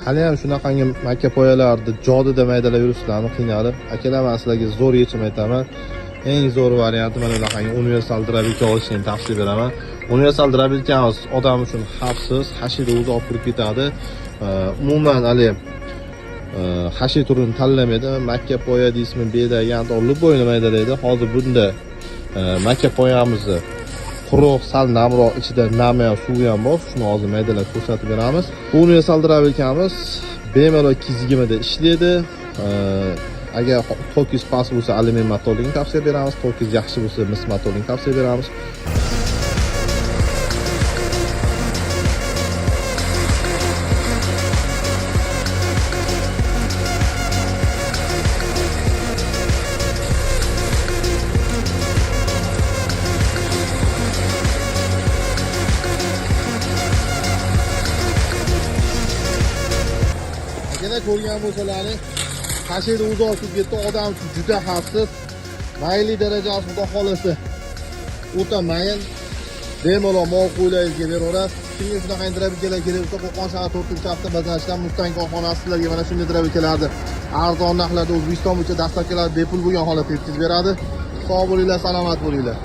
Hali ham shunaqangi makka poyalarni jodida maydalab yuribsizlarmi, qiynalib? Akalar, man sizlarga zo'r yechim aytaman. Eng zo'r varianti mana bunaqangi universal дробилка olishni tavsiya beraman. Universal дробилка miz odam uchun xavfsiz, hashida o'zi olib kirib ketadi. Umuman haligi hashi turini tanlamaydi. Makka poya deysizmi, beda, yantoq, любой ni maydalaydi. Hozir bunda makka poyamizni quruq, sal namroq, ichida nami ham, suvi ham bor. Shuni hozir maydalab ko'rsatib beramiz. Bu universal дробилка miz bemalol 220 da ishlaydi. Agar tokingiz past bo'lsa, alyumin motorligini tavsiya beramiz. Tokingiz yaxshi bo'lsa, mis motorligini tavsiya beramiz. Akalar, ko'rgan bo'lsalaring, hashida o'zi olib ketdi, odam uchun juda xavfsiz. Mayli darajasi, xudo xohlasa, o'ta mayin. Bemalol mol qo'ylaringizga beraverasiz. Kimga shunaqa дробилка lar kerak bo'lsa, Qo'qon shahar 4-avtobazarchidan Mustang korxonasi sizlarga mana shunday дробилка larni arzon narxlarda O'zbekiston bo'yicha доставка lar bepul bo'lgan holatda yetkazib beradi. Sog' bo'linglar, salomat bo'linglar.